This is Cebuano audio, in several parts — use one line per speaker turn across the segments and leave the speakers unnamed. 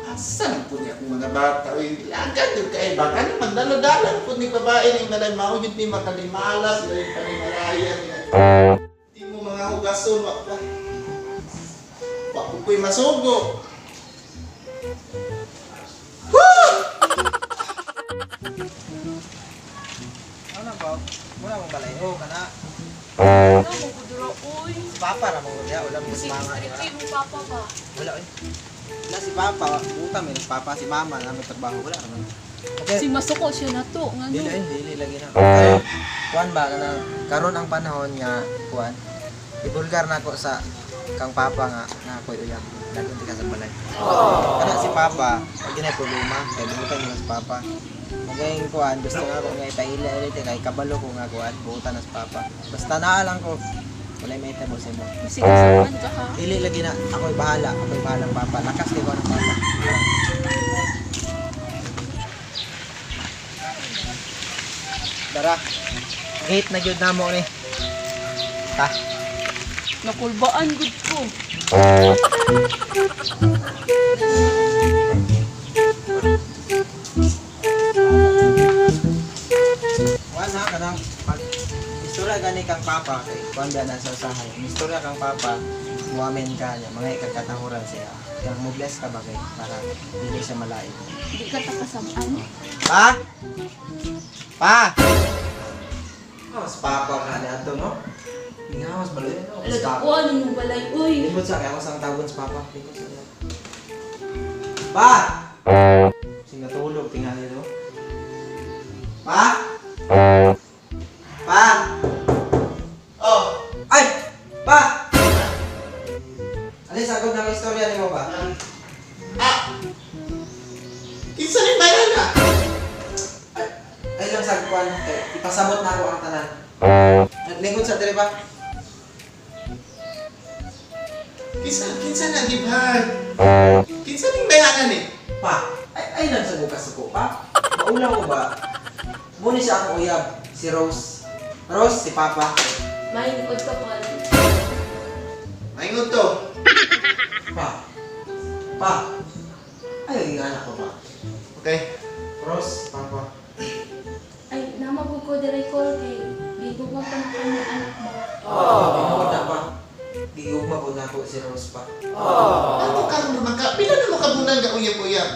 Asa na po niya akong mga bata? Uy, lagad yung kay baka ni magdaladalan po ni babae ni malay mao yun ni makalimalas, dahil panimalayan niya. Di mo mga hugason, wa pa. Wa ko ko'y masugo. Woo!
Ano ba? Muna mong balay. Oh, kana.
Ano mo kuduro, uy.
Si Papa ra mo diya, wala mo
Kasi
si mama.
strict
Wala.
yung papa ba?
Wala eh. Wala si Papa, buta may papa si mama na may trabaho wala naman. Okay.
Si masuko siya na to, nga
Dili
no.
eh, dili lagi na. Okay. Kuan ba kana karon ang panahon nga kuan. Ibulgar na ako sa kang papa nga na ako'y uyab. Dagon ti ka sa balay. Kana si papa, wag ginay problema kay buutan nila si papa. Magayng kuan gusto nga ako nga ipaila ulit kay kabalo ko nga kuan buutan na si papa. Basta naa lang ko walay may tabo sa imo.
Kasi kasaman ka ha.
Dili lagi na ako'y bahala papa. Lakas kay ko ng papa. Dara. Gate na gyud namo ni. Ta.
Nakulbaan gud ko.
Kuan ha kanang pag istorya gani kang papa kay kuan ba na sa usahay. Istorya kang papa, muamen ka niya, mga ikagkatahuran siya. Kang mo bless ka ba kay para dili siya malain.
Di ka takasamaan.
Pa? Pa? Oh, mas papa ka na ato, no? Ingawas baloy no?
Ala, dakuan mo balay, uy.
Lingkod sa kaya ako sa tawon sa papa. Lingkod sa kaya. Pa! Sing natulog, tingali to. Pa? Pa!
Oh,
Ay! Pa! Ano yung sagot ng istorya ni mo ba?
ah! Kinsa ni bayan na?
Ay lang sa kuan, kay ipasabot na ako ang tanan. Lingkod sa dire ba?
Kinsa, kinsa na di ba? Kinsa ning bayanan ni?
Pa, ay, ay lang sa bukas ko pa. Maulaw ko ba? Muna siya akong uyab, si Rose. Rose, si Papa.
May likod ka pa.
Maingon to.
Pa. Pa. Ay, ang anak ko pa.
Okay.
Rose, Papa.
Ay, namagod ko diray ko kay bigog man pa na kami anak mo.
Oh, binuod na pa. Gigugma po na ako si Rose pa.
Ano karon naman ka? Pila na mo kabunan ka uyab-uyab?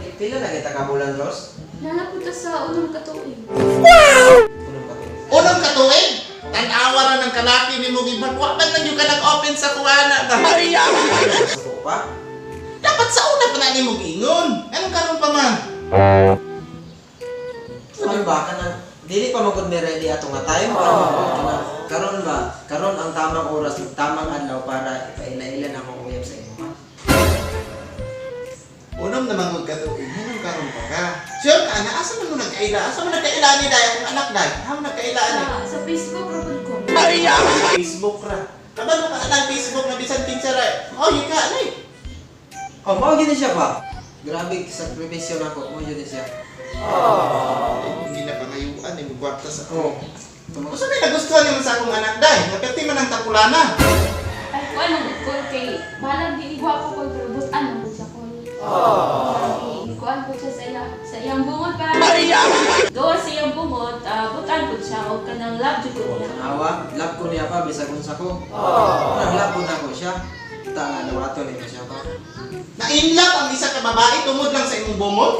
Eh, pila na kita kabulan, Rose?
Nalapot ka sa unang katuig.
Unong ka
Unang katuig, tan-awa ra ng kalaki ni mo giban. Wa man lang yung ka nag-open sa kuana ba?
Suko pa?
Dapat sa una pa na nimo giingon. Anong karon pa man?
Ano ba ka na? Dili pa magod ni ready ato nga time para magod ka na. Karon ba? Karon ang tamang oras, ug tamang adlaw para ipaila-ila na akong uyab sa imo. ha?
Unang naman gud katuig, anong karon pa ka? Sure ka na asa man mo nagkaila? Asa man nagkaila ni day akong anak day? Asa man nagkaila ni?
Sa Facebook ra pud ko.
Facebook ra. Kabalo ka na Facebook na bisan kinsa ra. Oh, yun ka anay.
Oh, mao gyud ni siya pa. Grabe sakripisyo nako, mao gyud ni siya.
Ay, hindi na pangayuan ni mo kwarta sa
Oh.
Usa may nagustuhan nimo sa akong anak day? Naperte man ang tapulana.
Ay, kuan man gud ko kay balag di gwapo ko pero butan man gud siya ko. Oh. Kuan ko siya sa iyang bungot para. Gawa sa iyang bungot, butan ko siya og kanang love jud ko niya.
Awa, love ko niya pa bisag unsa ko. Oh. Nang love ko na ko siya. Ta nga nawato nimo siya pa.
Na-inlove ang isa ka babae tungod lang sa imong bungot?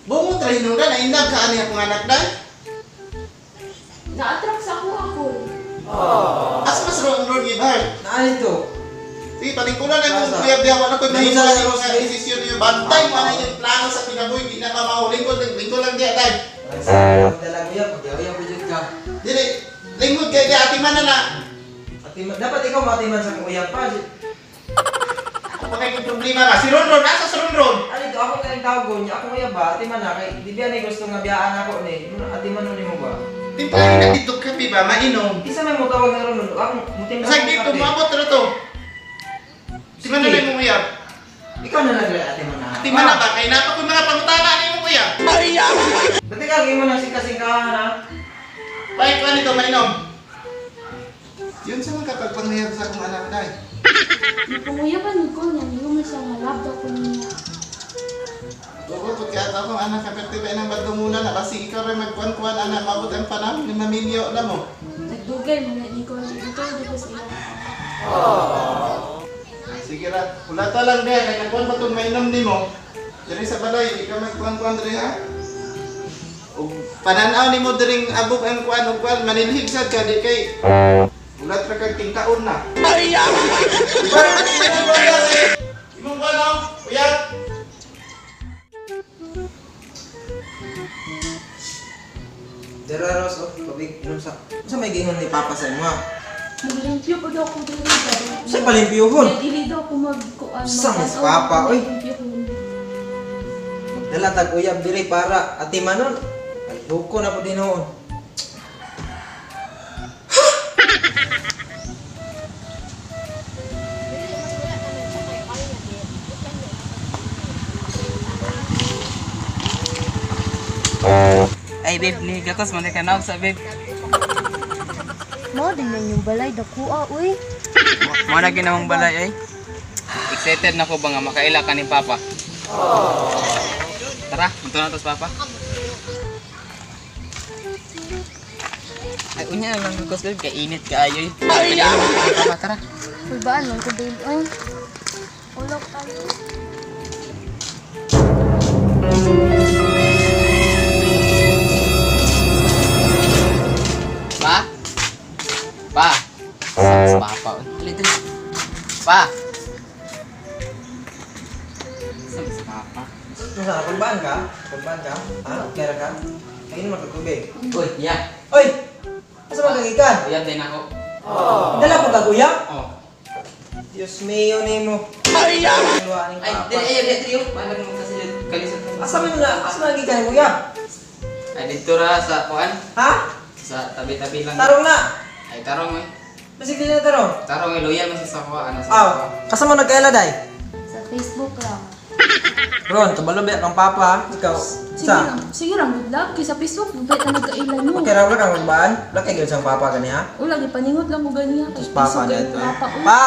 Bungot ra hinungdan, na-inlove ka ani akong anak day?
Na-attract sa ako ako.
Asa mas ron ron gibhar?
Naa dito.
Sige, palingkulan na imong
Asa?
biyab-biyab ano ko'y mahimo
Lingkod
sa
sa
imong nga desisyon niyo. Bantay mo na yung plano sa kinabuhi, di na ka mao. Lingkod lingkod lang diya day.
Sa dalag uyab, pag uyab jud ka.
Dili, lingkod kay di ati man na na.
Ati, dapat ikaw matiman sa akong uyab pa.
Ako pa kay problema ka. Si Ron Ron, asa si Ron Ron?
Ano ito, ako kayong tawag niya, akong uyab ba? Ati man na, kay di ba na gusto nga biyaan ako ni. Ati man ni mo ba?
Timplahin na dito kape ba, mainom.
Isa may mo tawag nga ron, ako mutimpla
Sa
ko
dito,
kape.
maabot na to. Si man na
Sige.
na imong uyab.
Ikaw na lang rin, ati man na.
Ati man na ba? Kay napa ko'y mga pangutana ni imong uyab.
Ba't ikaw, mo nang singka-singkahan ha?
Bakit ka nito mainom? Yun sa mga kapagpanghiyab sa akong anak day.
Ipanguyaban ni ko niya, niyo man siya nga love daw ko niya.
Dugo pud kay ato akong anak kaperte ba nang badlungunan na kasi ikaw ray magkuan-kuan anak maabot ang panahon ni maminyo na mo.
Nagdugay man na ni ko dito dito sa iya.
Sige ra, hulata lang day kay nagkuan pa tong mainom nimo. Diri sa balay ikaw magkuan-kuan diri ha. Ug pananaw nimo diring abog ang kuan ug kuan manilhig sad ka di kay ulat ra kag tingkaon na. Ay! Imong kuan oh, uyab.
Dara Ros, oh, tubig, inom sa. Unsa may giingon ni Papa sa imo? Ha?
Naglimpyo pa daw ko diri.
Sa palimpyuhon.
Dili daw ko magkuan.
Sa mas papa, oy.
Naglimpyo ko.
Magdala tag uyab diri para atimanon. Ay, buko na po din noon.
Ay babe, ni gatas man ka naog sa babe.
Mao din na yung balay dakuha uy.
Mo na ginawang balay ay. Excited na ko ba nga makaila ka ni Papa. Tara, punto na to sa Papa. Ay, unya na lang ko babe, kay init kaayo. Ay! Papa, tara.
Kulbaan man ko babe ay. Ulok kayo.
Pa? Pa? Sa Papa. Dali, dali. Pa! Sa Papa.
Unsa kulbaan ka? Kulbaan ka? Ha? Kaya ka? Ay inom ka tubig.
Uy, ya.
Oy! Asa man kagikan?
Uyab din ako.
Dala ko kag uyab?
Oh.
Dios mio nimo. Ay!
Ay, dili, ay, dili, dili. Malag mo kasi kalisod.
Asa man na? Asa man gikan mo uyab?
Ay, dito ra sa kuan.
Ha?
Sa tabi-tabi lang.
Tarong na.
Ay, tarong eh.
Basig dili na tarong.
Tarong eh, loyal man siya sa kuha. Ano sa
Aw,
kuha.
kasa mo nagkaila day?
Sa Facebook lang.
Ron, kabalo ba kang papa? ha? Ikaw.
Sige
Sa?
lang, sige lang, good luck. Kay sa Facebook, bubay ka nagkailan mo.
Okay ra wala kang kulbaan? Wala kay gyud sang papa gani ha?
Wala, gipaningot lang mo ganiya.
Tapos papa
Isog
na
kayo
ito.
Papa, uy.
Pa!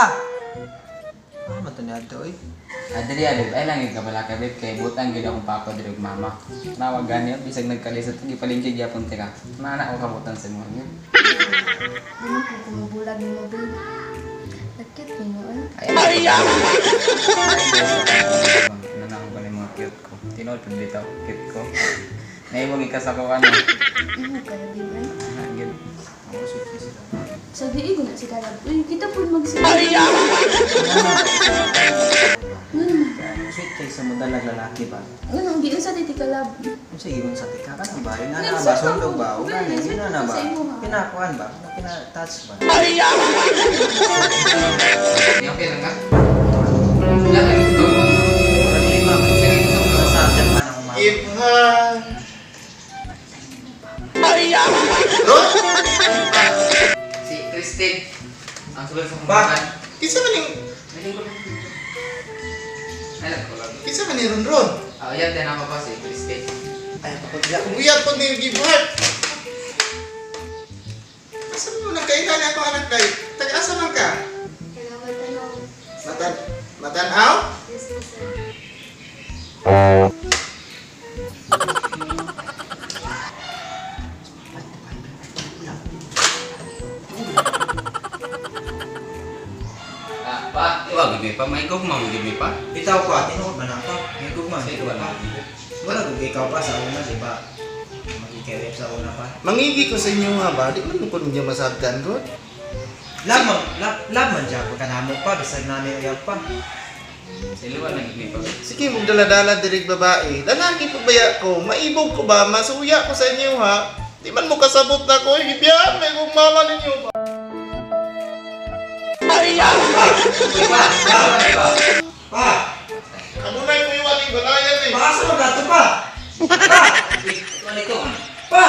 Ah, man to na ito oy.
Ah, dili ah, babe. Ay lang yung kabala ka, babe. Kay butang gyud akong papa diri ug mama. Nawag gani, bisag nagkalisod, gipalingkig gyapon tika. Mana ako kabutan sa mga niya.
Di man ko kumubulag nimo babe. Nakit nimo ay.
Ay! Nanang ko mga cute ko. Tinuod pud bitaw, cute ko. Naimog ika sa kuha ano.
Imo kayo babe ay.
Ah, gyud.
Oh, sweet sila.
Sa diig na si Kalab. Uy, kita po magsimula. Ano naman?
Sweet kay sa mudalag lalaki ba?
Ano, giun sa titi Kalab.
Unsa gigon sa tika ka ba? Yun na
Nag-sweet
ba
ako.
sundog ba? O
Well,
gani,
nag-sweet
yun na
ako
ba?
sa imo, ha?
Pinakuan ba? Pina-touch ba?
Ni okay lang ka? Wala lang ito.
Murag lima man.
Sige, ito.
Sa Japan ako mama.
Give her. Ron?
Si Christine. Ang sulod sa
Ba?
kumbahan.
Kinsa man ning
Ay, nagkulag.
kinsa man ni Ron Ron?
Ah, uyab din ako pa si Christine.
Ay, kapag
Kung uyab po ni give heart. Asa mo nagkailan ako anak day? Taga-asa man ka?
Taga Matanaw.
Matan Matanaw?
Yes po sir.
Ah, pa, iwag gid pa may gugma mo gid pa.
Bitaw ko, tinuod man ako. May gugma.
Sige, wala.
Wala gug ikaw pa sa una, di ba? Magkikeweb sa una pa.
Mangigi ko sa inyo nga ba? Di man ko ninyo masabtan Ron.
Love man, love, love man dyan. Pagka namo pa, bisag namin uyab pa.
Sila wala gid pa.
Sige, mong dala-dala dirig babae. Lalaki pa baya ko? Maibog ko ba? Masuya ko sa inyo ha? Di man mo kasabot na ko. Ibiyan, may kong mama ninyo ba?
Pa! Pa!
Amo na yung iwaning balayan eh.
Pa! Asa man gato pa? Pa!
Wala ito.
Pa!